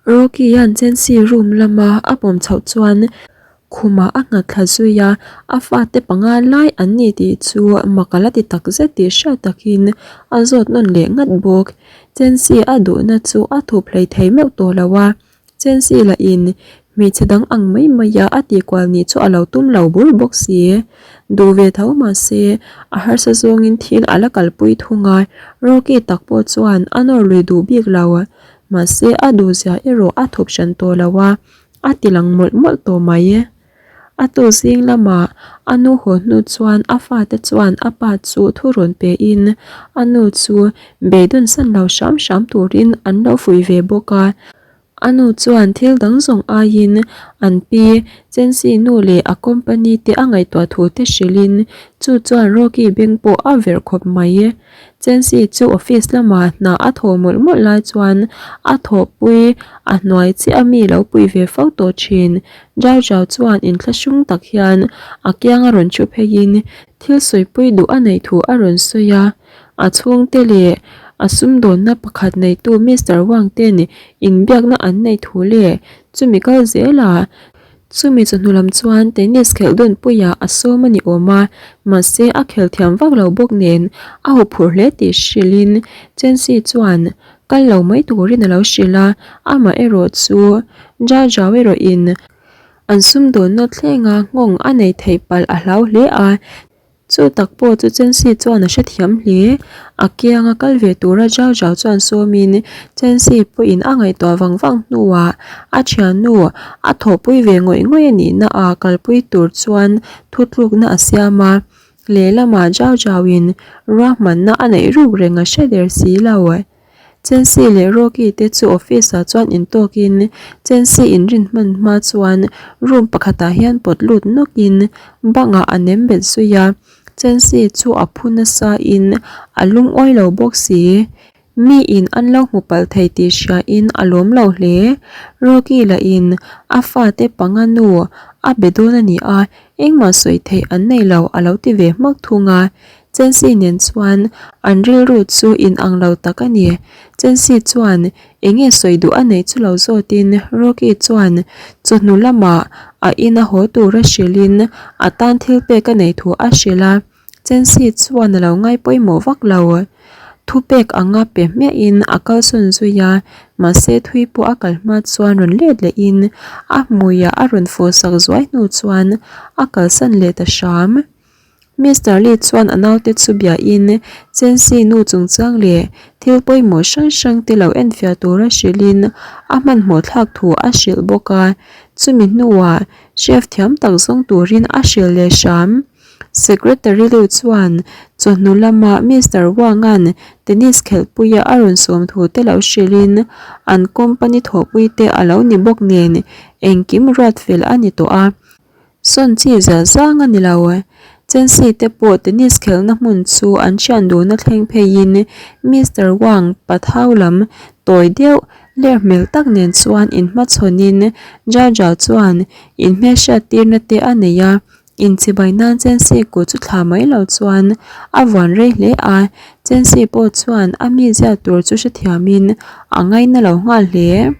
Rocky-a'n Chensi room lama a pawm chhoh chuan khumah a nghat thla zui a, a fate panga lai an ni tih chu mak a la ti tak zet tih hriat takin a zawt nawn leh ngat bawk. Chensi a duhna chu a thup hlei thei meuh tawh lo a, Chensi lahin hmeichhe dang ang mai maia a tihkual nih chu a lo tum lo bur bawk si. Duh ve tho mahse a harsa zawngin thil a la kalpui thung a, Rocky tak pawh chuan a nawr lui duh bik lo. Mahse a duhzia erawh a thup hran tawh lo a, a ti lang mawlh mawlh tawh mai. A tu zing lamah a nu haw hnu chuan a fate chuan a pa chu thu rawn pe in a nu chu beidawn san lo hram hram turin an lo fuih ve bawk a. A nu chuan thil dang zawng aiin an pi Chensi nu leh a company te a ngaihtuah thu te hrilhin chu chuan Rocky beng pawh a verh khawp mai. Chensi chu office lamah hna a thawh mawlh mawlh lai chuan a thawhpui a hnuai chiah a mi lo pui ve fo tawh thin. Zau Zau chuan inthlahrung tak hian a kiang a rawn thu pheiin thil sawipui duh a neih thu a rawn sawi a. A chhungte leh a sumdawnna pakhat neitu Mister Wang ten inbiakna an neih thu leh chumi kal zelah Chumi chawhnu lam chuan tennis khelh dawn puiah a sawm a ni awm a, mahse a khel thiam vak lo bawk nen a huphurh hle tih hrilhin Chensi chuan kal lo mai turin a lo hrilh a, amah erawh chu Zhao Zhao erawhin an sumdawnna thlenga nghawng a nei theih palh a hlau hle a. Chu tak pawh chu Chensi chuan a hrethiam hle. A kianga kal ve tura Zhao Zhao chuan sawmin Chensi pawhin a ngaihtuah vang vang hnuah a thiannu a thawhpui ve ngawih ngawih a nihna a kalpui tur chuan thutlukna a siam a. Lehlamah Zhao Zhao-in ruahmanna a neih ruk reng a hre der si lo. Chensi leh Rocky te chu office ah chuan intawkin Chensi inrin hman hma chuan room pakhatah hian pawt lut nawkin bangah a nem bet zui a, Chensi chu a phu nasa in a lungawi lo bawk si. Mi in an lo hmu palh thei tih hria in a lawm lo hle. Rocky lah in a fate panga nu a be dawn a ni a, engmah sawi theih an nei lo a lo ti ve hmak thung a. Chensi nen chuan an rilru chu in ang lo tak a ni. Chensi chuan eng nge sawi duh a neih chu lo zawtin Rocky chuan chawhnu lamah a ina haw tura hrilhin a tan thil pek a neih thu a hrilh a. Chensi chuan a lo ngai pawimawh vak lo. Thupek anga pe hmiahin a kalsawn zui a, mahse thui pawh a kal hma chuan rawn let lehin a hmuiah a rawn fawhsak zuai hnu chuan a kalsan leh ta hram. Mister Lee chuan a naute chu biahin Chensi nu chungchang leh thil pawimawh hrang hrang te lo enfiah tura hrilhin a hmanhmawh thlak thu a hrilh bawk a, chumi hnuah chef thiam tak zawng turin a hrilh leh hram. Secretary Liu chuan chawhnu lama Mister Wang-a'n tennis khelhpuia a rawn sawm thu te lo hrilhin an company thawhpui te a lo ni bawk nen engkim ruat fel a ni tawh a. Sawn chi zal zang a ni lo. Chensi te pawh tennis khelhna hmun chu an thian duhna thleng pheiin Mister Wang pathau lam tawi deuh ler hmel tak nen chuan inhmachhawnin Jaja chuan inhmelhriat tirna te a nei a, inchibai nan Chensi kut chu thla mai lo chuan a vuan rei hle a, Chensi pawh chuan a mizia tur chu hrethiamin a ngaina lo nghal hle.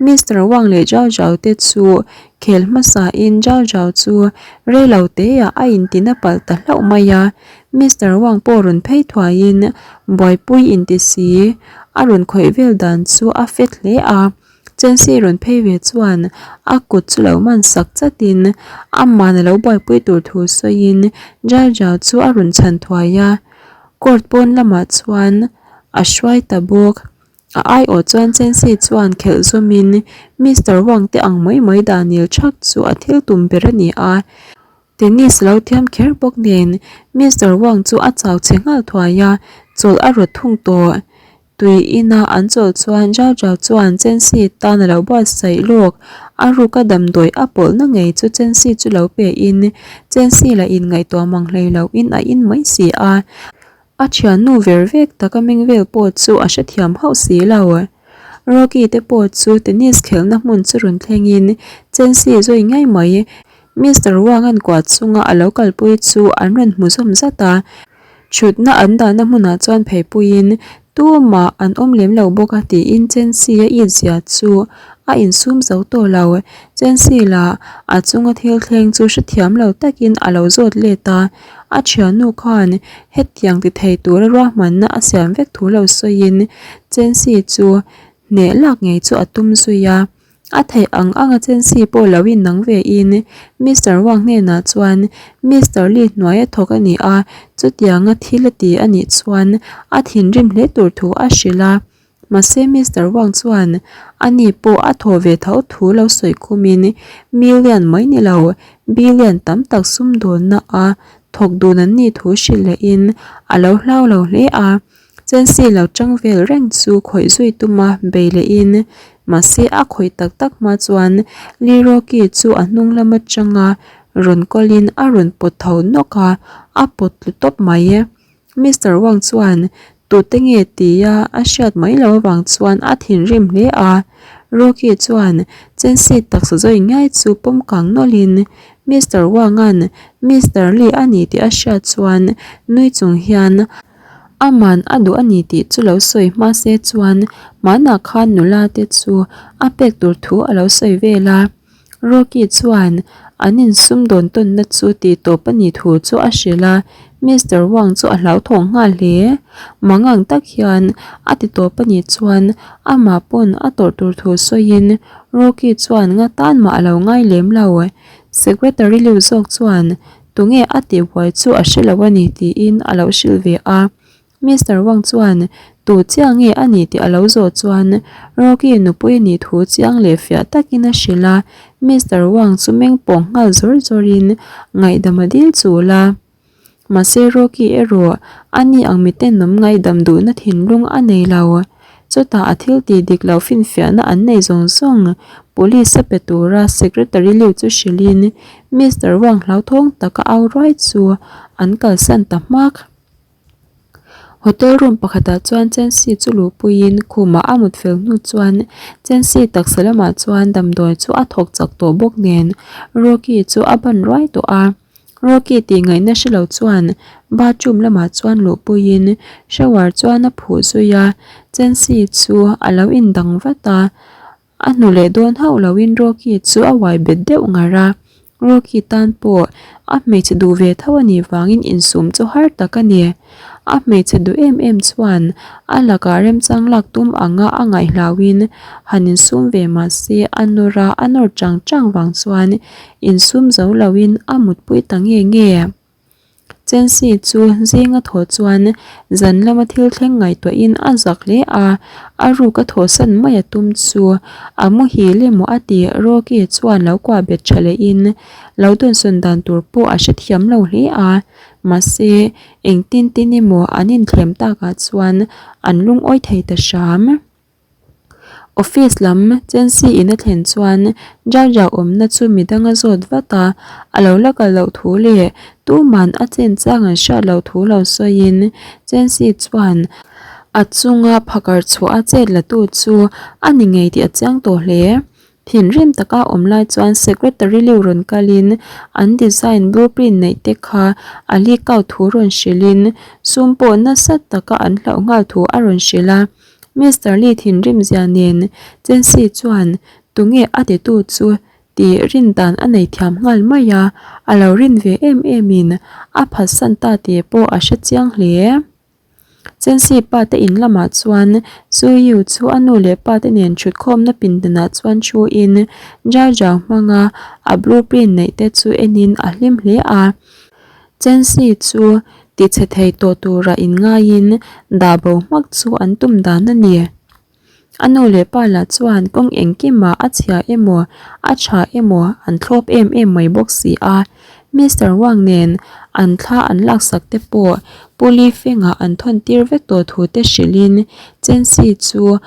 Mister Wang leh Zhao Zhao te chu khel hmasa in Zhao Zhao chu rei lo te ah a in tina palh ta hlauh mai a, Mister Wang pawh rawn phei thuai in buaipui in ti si a rawn khawih vel dan chu a fet hle a, Chensi rawn phei ve chuan a kut chu lo man sak chat in aman a lo buaipui tur thu sawi in Zhao Zhao chu a rawn chhan thuai a, court pawn lamah chuan a hruai ta bawk. A aiawh chuan Chensi chuan khelh zawmin Mister Wang te ang mai mai Daniel Chhak chu a thil tum ber a ni a. Tennis lo thiam kher bawk nen Mister Wang chu a chau chhe nghal thuai a, chawlh a rawt thung tawh. Tui ina an chawlh chuan Zhao Zhao chuan Chensi tan a lo buatsaih lawk. A ruka damdawi a pawlhna ngei chu Chensi chu lo pe in Chensi lah in ngaihtuah mang hlei lo in a in mai si a. A thiannu ver vek taka meng vel pawh chu a hrethiam hauh si lo. Rocky te pawh chu tennis khelhna hmun chu rawn thlengin Chensi zawi ngei mai Mister Wang-a'n kuah chunga a lo kalpui chu an rawn hmu zawm zat a. Thutna an dahna hmunah chuan pheipuiin tumah an awm lem lo bawk a tiin Chensi a it zia chu a insum zo tawh lo. Chensi lah a chunga thil thleng chu hrethiam lo takin a lo zawt let a, a thiannu khan hetiang ti thei tura ruahmanna a siam vek thu lo sawiin Chensi chu hneh lak ngei chu a tum zui a. A theih ang anga Chensi pawh lo innang ve in Mister Wang hnenah chuan Mister Lee hnuaia thawk a ni a, chutianga thil a ti a nih chuan a thinrim hle tur thu a hrilh a. Mahse Mister Wang chuan ani pawh a thaw ve tho thu lo sawi khumin million mai ni lo billion tam tak sumdawnna a thawk dun an nih thu hrilh lehin a lo hlau lo hle a. Chelsea lo tang vel reng chu khawih zui tuma bei lehin mahse a khawih tak tak hma chuan Leroy chu a hnung lam atanga rawn kawlin a rawn pawt tho nawk a, a pawt tlu tawp mai. Mister Wang chuan tute nge tia a hriat mai loh avang chuan a thinrim hle a, Rocky chuan Chelsea taksa zawi ngiai chu pawm kang nawlhin Mister Wang-a'n Mister Lee a ni tih a hriat chuan nui chung hian Aman a duh a ni tih chu lo sawi hma se chuan hmanah khan nula te chu a pek tur thu a lo sawi vel a. Rocky chuan an insum dawn tawnna chu tih tawp a nih thu chu a hrilh a, Mister Wang chu a hlauthawng nghal hle. Mangang tak hian a ti tawp a nih chuan amah pawn a tawrh tur thu sawiin Rocky chuan nga tan mah a lo ngai lem lo. Secretary Liu zawk chuan Tunge a tih buai chu a hre lo a ni tiin a lo hrilh ve a. Mister Wang chuan tu chiang nge a ni tih a lo zawh chuan Rocky nupui nih thu chiang leh fiah takin a hrilh a. Mister Wang chu meng pawng nghal zawr zawrin ngaihdam a dil chul a. Mahse Rocky erawh a ni ang miten awm ngaihdam duhna thinlung a nei lo. Chutah a thil tih dik loh finfiahna an nei zawng zawng Police a pe tura Secretary Liu chu hrilhin Mister Wang hlauthawng taka au ruai chu an kalsan ta hmak. Hotel room pakhatah chuan Chensi chu luhpuiin khumah a mut fel hnu chuan Chensi taksa lamah chuan damdawi chu a thawk chak tawh bawk nen Rocky chu a ban ruai tawh a. Rocky tih ngaihna hre lo chuan bathroom lamah chuan luhpuiin shower chuan a phuh zui a, Chensi chu a lo indang vat a, a hnu leh dawn hauh loin Rocky chu a uai bet deuh ngar a, Rocky tan pawh a hmeichhe duh ve tho a nih vangin insum chu har tak a ni. A hmeichhe duh em em chuan a lakah remchang lak tum anga a ngaihhlauhin han insum ve mah se a nawr a, a nawr chang chang vang chuan Insum zo loin a mutpui ta nge nge. Chensi chu zinga thaw chuan zan lama thil thleng ngaihtuahin a zak hle a, a ruk a thawhsan mai a tum chu a muhil emaw a ti Rocky chuan lo kuah bet tha lehin lo dawnsawn dan tur pawh a hrethiam lo hle a, mahse engtin tin emaw an inthlem takah chuan an lungawi thei ta hram. Office lam Chensi in a thlen chuan Jaja awmna chu midang a zawt vat a, a lo la kal loh thu leh tuman a chen chang an hriat loh thu lo sawiin Chensi chuan a chunga phakar chhuah a chet la tu chu a ni ngei tih a chiang tawh hle. Thinrim taka awm lai chuan Secretary Liu rawn kalin an design blueprint neih te kha a leak out thu rawn hrilhin sum pawh nasa taka an hlauh nghal thu a rawn hrilh a. Mister Lee thinrim zia nen Chensi chuan tunge a titu chu tih rin dan a nei thiam nghal mai a, a lo rin ve em em in a phatsan ta tih pawh a hre chiang hle. Chensi pa te in lamah chuan Zuiu chu a nu leh pa te nen thutkhawmna pindanah chuan thu in Zhao Zhao hmanga a blueprint neih te chu en in a hlim hle a. Chensi chu tichhe thei tawh tura inngaiin dah bo hmak chu an tum dan a ni. A nu leh pa lah chuan kawng engkimah a chhia emaw a tha emaw an thlawp em em mai bawk si a. Mister Wang nen an thla an laksak te pawh Pu Li Feng-ah an thawn tir vek tawh thu te hrilhin Chensi chu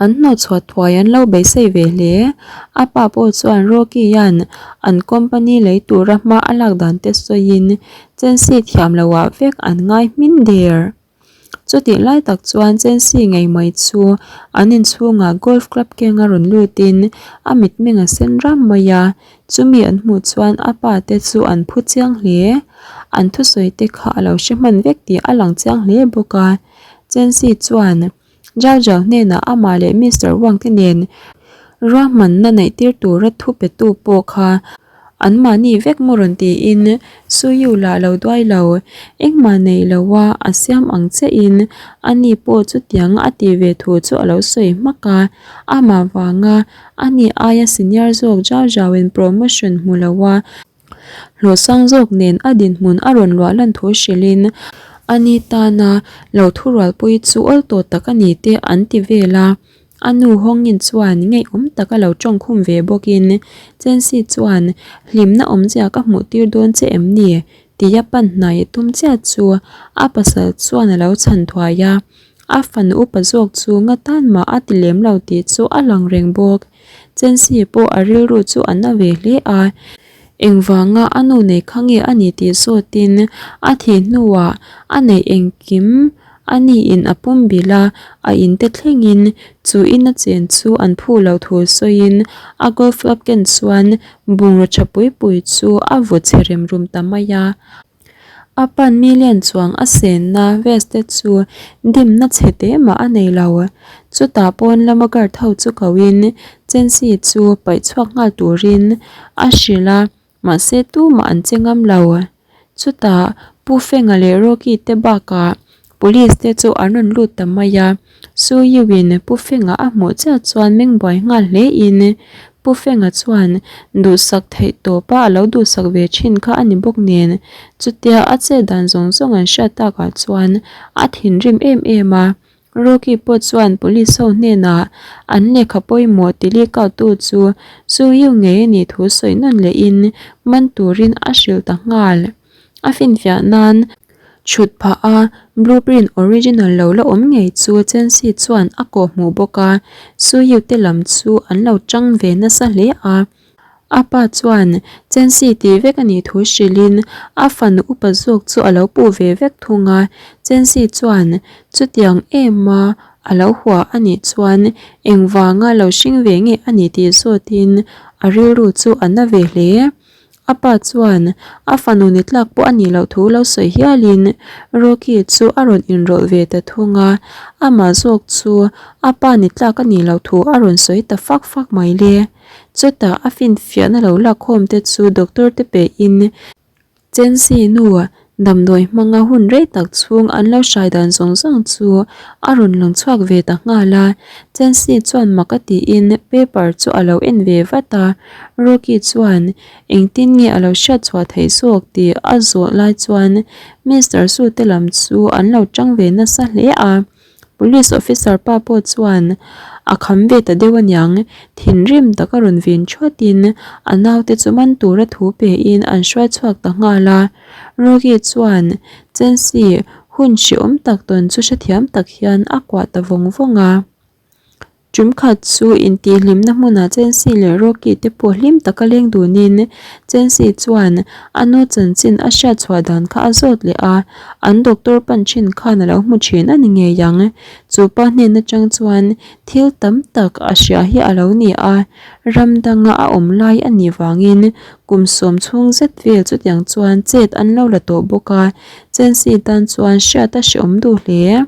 An hnawhchhuah thuai an lo beisei ve hle. A pa pawh chuan Rocky-a'n an company lei tura hma a lak dan te sawiin Chensi thiam loah vek an ngai hmin der. Chutih lai tak chuan Chensi ngei mai chu an inchhungah golf club kenga rawn lutin a mitmeng a sen ram mai a, chumi an hmuh chuan a pa te chu an phu chiang hle. An thusawi te kha a lo hre hman vek tih a lang chiang hle bawk a. Chensi chuan. Zhao Zhao hnenah amah leh Mister Wang te nen Ruahmanna neih tir tura thu petu pawh kha anmahni vek maw rawn tiin Suyu lah lo duai lo. Engmah nei loa a siam ang chiahin ani pawh chutianga a tih ve thu chu a lo sawi hmak a. Amah vanga ani aia senior zawk zau zauin promotion hmu loa Hlawh sang zawk nen a dinhmun a rawn luah lan thu hrilhin a ni tana lo thurualpui chu awl tawh tak a ni te an ti vel a. A nu Hawngin chuan ngeiawm taka lo tawngkhum ve bawkin Chensi chuan hlimna awmzia ka hmuh tir dawn che em ni? tia pan hnai a tum chiah chu a pasal chuan a lo chhan thuai a. A fanu upa zawk chu nga tan mah a ti lem lo tih chu a lang reng bawk. Chensi pawh a rilru chu a na ve hle a, engvanga a nu nei kha nge a ni tih zawtin a thih hnuah a neih engkim a niin a pum bilh a, a inte thlengin chu ina chen chu an phu lo thu sawiin a golf club ken chuan bungraw tha pui pui chu a vaw chhe rem rum ta mai a. A pan million chuang a senna vest te chu dimna chhe teh mah a nei lo. Chutah pawn lama guard ho chu koin Chensi chu paih chhuak nghal turin a hrilh a, mahse tumah an che ngam lo. Chutah Pu Fenga leh Rocky te bakah Police te chu an rawn lut ta mai a, Su Yu-in Pu Fenga a hmuh chiah chuan meng buai nghal hle in Pu Fenga chuan duhsak theih tawpa a lo duhsak ve thin kha a ni bawk nen chutia a chet dan zawng zawng an hriat takah chuan a thinrim em em a. Rocky pawh chuan police ho hnenah an lehkha pawimawh ti leak out tu chu Su Yu ngei a nih thu sawi nawn lehin man turin a hrilh ta nghal. A finfiah nan Chhut phah a, blueprint original lo la awm ngei chu Chensi chuan a kawh hmuh bawk a, Suyu te lam chu an lo tang ve nasa hle a. A pa chuan Chensi tih vek a nih thu hrilhin a fanu upa zawk chu a lo puh ve vek thung a, Chensi chuan chutiang em a a lo hua a nih chuan engvanga lo hring ve nge a ni tih zawtin a rilru chu a na ve hle. A pa chuan a fanu ni tlak pawh a nih loh thu lo sawi hialin Rocky chu a rawn inrawlh ve ta thung a, amah zawk chu a pa ni tlak a nih loh thu a rawn sawi ta fak fak mai le. Chutah a finfiahna lo lakkhawm te chu doctor te pehin Chensi nu Damdawi hmanga hun rei tak chhung an lo hrai dan zawng zawng chu a rawn lang chhuak ve ta nghal a, Chensi chuan mak a tiin paper chu a lo en ve vat a, Rocky chuan engtin nge a lo hriat chhuah theih zawk tih a zawh lai chuan Mister Su te lam chu an lo tang ve nasa hle a. Police officer pa pawh chuan a kham ve ta deuh aniang, thinrim taka rawn vin thuatin a naute chu man tura thu pein an hruai chhuak ta nghal a. Rocky chuan Chensi hun hrehawm tak tawn chu hrethiam tak hian a kuah ta vawng vawng a. Ṭumkhat chu intihhlimna hmunah Chensi leh Rocky te pawh hlim taka leng dunin Chensi chuan a nu chanchin a hriat chhuah dan kha a zawt leh a, an doctor pan ṭhin khan a lo hmu ṭhin a ni ngei ang. Chu pa hnen aṭang chuan thil tam tak a hria hi a lo ni a, ram danga a awm lai a nih vangin kum sawm chhung zet vel chutiang chuan chet an lo la tawh bawk a, Chensi tan chuan hriat a hrehawm duh hle.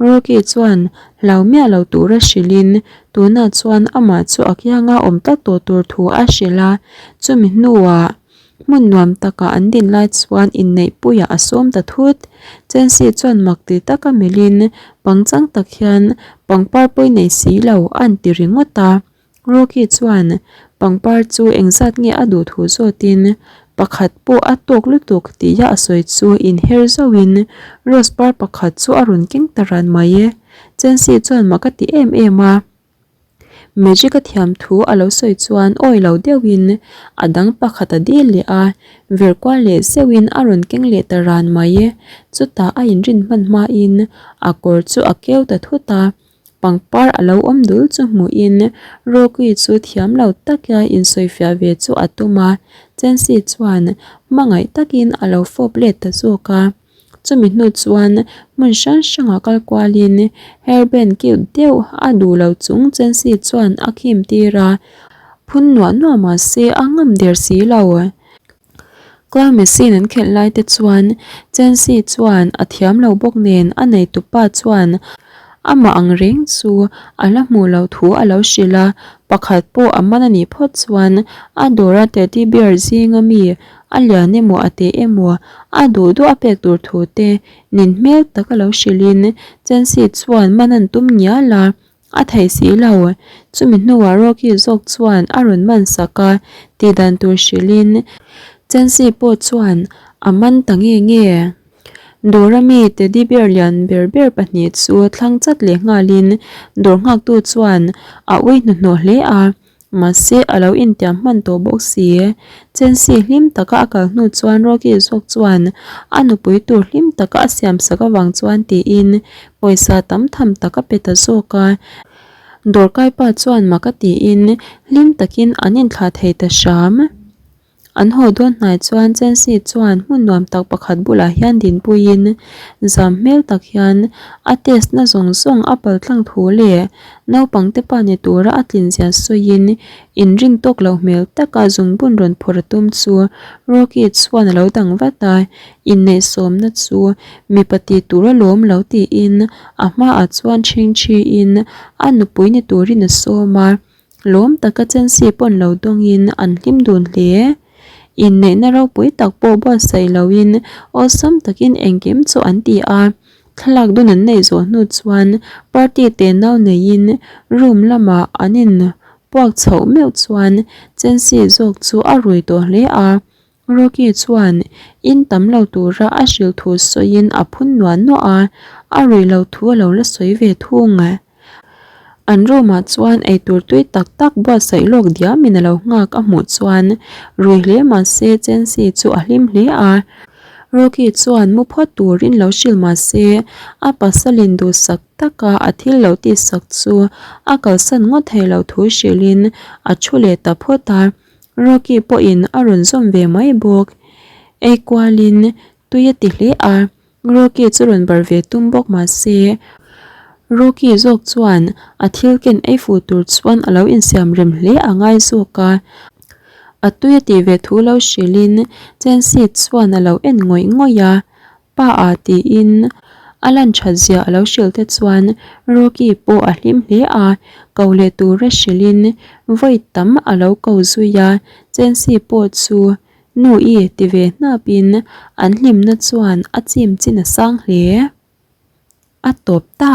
Rocky chuan hlau miah lo tura hrilhin tunah chuan amah chu a kianga awm tlat tawh tur thu a hrilh a, chumi hnuah hmun nuam takah an din lai chuan inneihpuiah a sawm ta thut. Chensi chuan mak ti taka melhin pangchang tak hian pangpar pawi nei si lo a an ti ringawt a. Rocky chuan pangpar chu engzat nge a duh thu zawtin pakhat pawh a tawk lutuk tia a sawi chu inher zauhin rose par pakhat chu a rawn keng ta ran mai e. Chensi chuan mak a ti em em a. Magic a thiam thu a lo sawi chuan awi lo deuhin a dang pakhat a dil leh a, vir kual leh zeuhin a rawn keng leh ta ran mai e. Chutah a inrin hman hmain a kawr chu a keu ta thut a. Pangpar a lo awm dul chu hmuhin Rocky chu thiam lo taka insawifiah ve chu a tum a, Chensi chuan hmangaih takin a lo fawp let ta zawk a. Chumi hnu chuan hmun hrang hrangah kal kualin hairband cute deuh a duh lo chung Chensi chuan a khim tir a, phun nuah nuah mahse a ngam der si lo. Clown machine an khelh lai te chuan Chensi chuan a thiam lo bawk nen a neitupa chuan Amah ang reng chu a la hmuh loh thu a lo hrilh a, pakhat pawh a man a nih phawt chuan a dawra teddy bear zinga mi a lian emaw a teh emaw a duh duh a pek tur thu te nin hmel tak a lo hrilhin Chancy chuan man an tum ngial a, A theih si lo. Chumi hnuah Rocky zawk chuan a rawn man sak a, tih dan tur hrilhin Chancy pawh chuan a man ta nge nge. Dawra mi teddy bear lian ber ber pahnih chu thlang chat leh nghalin dawr nghaktu chuan a ui hnuhnawh hle a. Mahse, a lo intiam hman tawh bawk si. Chensi hlim taka a kal hnu chuan Rocky zawk chuan a nupui tur hlim taka a siam sak avang chuan tiin pawisa tam tham tak a pe ta zawk a. Dawrkai pa chuan mak a tiin hlim takin an inthlah thei ta hram. An haw dawn hnai chuan Chancy chuan hmun nuam tak pakhat bulah hian dinpuiin zam hmel tak hian a test na zawng zawng a pal tlang thu leh naupang te pa ni tura a tlin zia sawiin inring tawk loh hmel taka zungbun rawn phawrh a tum chu Rocky chuan a lo dang vat a, inneihsawmna chu mipa ti tur alawm lo tiin a hmaah chuan chhingchhiin a nupui ni turin a sawm a. Lawm taka Chancy pawn lo dawngin an hlim dun hle. Inneihna ropui tak pawh buatsaih loin awlsam takin engkim chu an ti a. Thlalak dun an neih zawh hnu chuan party te nau neiin room lamah an in puak chhoh meuh chuan Chancy zawk chu a rui tawh hle a. Rocky chuan in tam lo tura a hrilh thu sawiin a phun nuah nuah a, a ruih lo thu a lo la sawi ve thung. An room ah chuan eitur tui tak tak buatsaih lawk diamin a lo nghak a hmuh chuan rui hle mahse Chancy chu a hlim hle a. Rocky chuan mu phawt turin lo hrilh mahse a pasalin duhsak taka a thil lo tihsak chu a kalsan ngawt thei lo thu hrilhin a thu leh ta phawt a. Rocky pawhin a rawn zawm ve mai bawk. Ei kualin tui a ti hle a, Rocky chu rawn bar ve tum bawk mah se, Rocky zawk chuan a thil ken ei fuh tur chuan a lo insiam rem hle a ngai zawk a. A tui a tih ve thu lo hrilhin Chancy chuan a lo en ngawih ngawih a. Pa a tiin a lan that zia a lo hrilh te chuan Rocky pawh a hlim hle a, ko leh tura hrilhin vawi tam a lo ko zui a, Chancy pawh chu nu i ti ve hnapin an hlimna chuan a chim chin a sang hle. A tawp ta.